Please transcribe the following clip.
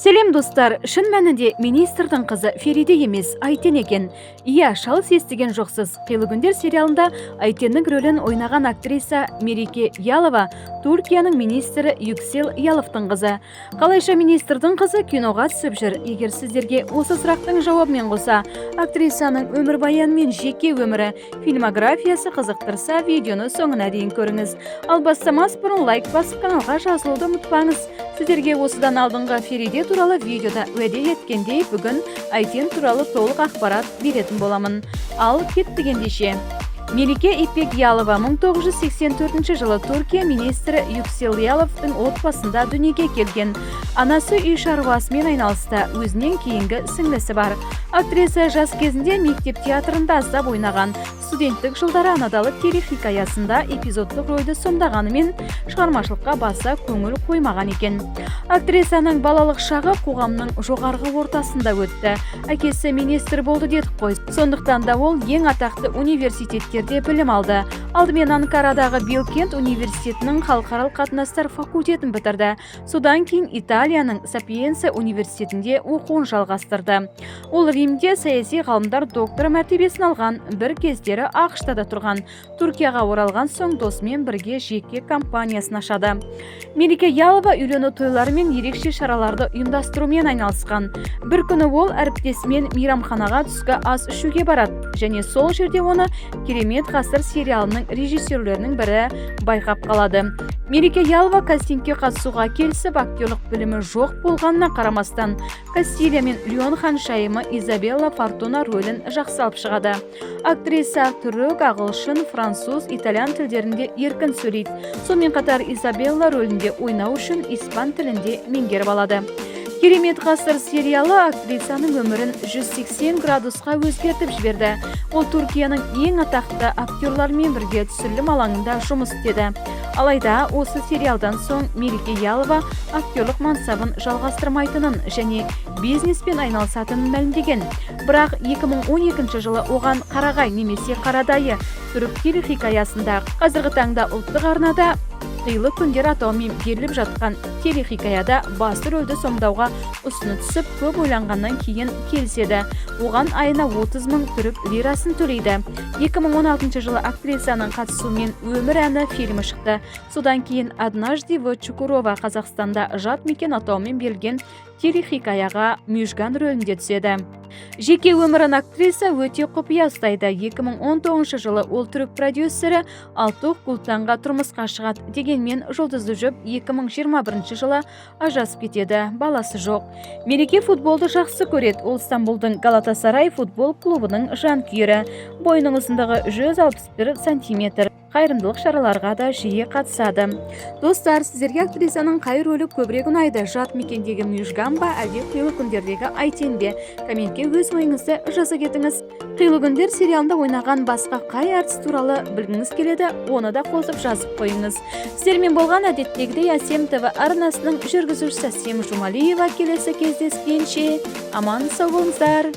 Сәлем, достар! Шын мәнінде министрдің қызы Фериде емес, Айтен екен. Иә, шалыс естіген жоқсыз. «Қилы күндер» сериалында Айтеннің рөлін ойнаған актриса Мереке Ялова Түркияның министрі Юксел Яловтың қызы. Қалайша министрдің қызы киноға түсіп жүр? Егер сіздерге осы сұрақтың жауабымен қоса актрисаның өмірбаяны мен жеке өмірі, фильмографиясы қызықтырса, видеоны соңына дейін көріңіз. Ал бастамас бұрын лайк басып, каналға жазылуды ұмытпаңыз. Сіздерге осыдан алдыңғы Фериде туралы видеода уәде еткендей, бүгін Айтен туралы толық ақпарат беретін боламын. Ал кеттік ендеше. Мереке Ипек Ялова 1984 жылы Түркия министрі Юксел Яловтың отбасында дүниеге келген. Анасы үй шаруасымен айналысты, өзінен кейінгі сіңлісі бар. Актриса жас кезінде мектеп театрында аздап ойнаған. Студенттік жылдары «Анадолы» телехикаясында эпизодтық рөлді сомдағанымен, шығармашылыққа баса көңіл қоймаған екен. Актрисаның балалық шағы қоғамның жоғарғы ортасында өтті. Әкесі министр болды дедік қой, сондықтан да ол ең атақты университеттерде білім алды. Алдымен Анкарадағы Билкент университетінің халықаралық қатынастар факультетін бітірді. Содан кейін Италияның Сапиенца университетінде оқуын жалғастырды. Ол Римде саяси ғылымдар докторы мәртебесін алған. Бір кездері АҚШ-та да тұрған. Түркияға оралған соң досымен бірге жеке компаниясын ашады. Мереке Ялова үйлену тойлары мен ерекше шараларды ұйымдастырумен айналысқан. Бір күні ол әріптесімен мейрамханаға түскі ас ішуге барады және сол жерде оны «Керемет ғасыр» сериалының режиссерлерінің бірі байқап қалады. Мереке Ялова кастингке қатысуға келісіп, актерлық білімі жоқ болғанына қарамастан, Кастилия мен Леон ханшайымы Изабелла Фортуна рөлін жақсы алып шығады. Актриса түрік, ағылшын, француз, итальян тілдерінде еркін сөйлейді. Сонымен қатар Изабелла рөлінде ойнау үшін испан тілінде меңгеріп алады. «Керемет ғасыр» сериалы актрисаның өмірін 180 градусқа өзгертіп жіберді. Ол Түркияның ең атақты актерларымен бірге түсірілім алаңында жұмыс істеді. Алайда осы сериалдан соң Мереке Ялова актерлық мансабын жалғастырмайтынын және бизнеспен айналысатынын мәлімдеген. Бірақ 2012 жылы оған «Қарағай немесе Қарадайы» түрік телехикаясында, қазіргі таңда ұлттық арнада «Қилы күндер» атауымен беріліп жатқан телехикаяда басты рөлді сомдауға ұсыныс түсіп, көп ойланғаннан кейін келіседі. Оған айына 30 мың түрік лирасын төлейді. 2016 жылы актрисаның қатысуымен «Өмір әні» фильмі шықты. Содан кейін «Однажды в Чукурова», Қазақстанда «Жат мекен» атауымен берілген телехикаяға Мюжган рөлінде түседі. Жеке өмірін актриса өте құпия ұстайды. 2019 жылы ол түрік продюсері Алтух Гултанға тұрмысқа шығады. Дегенмен жұлдызды жұп 2021 жылы ажырасып кетеді, баласы жоқ. Мереке футболды жақсы көреді. Ол Стамбулдың «Галатасарай» футбол клубының жанкүйері. Бойының ұзындығы 161 сантиметр. Қайырымдылық шараларға да жиі қатысады. Достар, сіздерге актрисаның қай рөлі көбірек ұнайды? «Жат мекендегі» Мюжган ба, әлде «Қилы күндердегі» Айтен бе? Комментке өз ойыңызды жаза кетіңіз. «Қилы күндер» сериалында ойнаған басқа қай әртіс туралы білгіңіз келеді, оны да қосып жазып қойыңыз. Сіздермен болған әдеттегідей Әсем ТВ арнасының жүргізушісі Әсем Жұмалиева. Келесі кездескенше аман сау болыңыздар.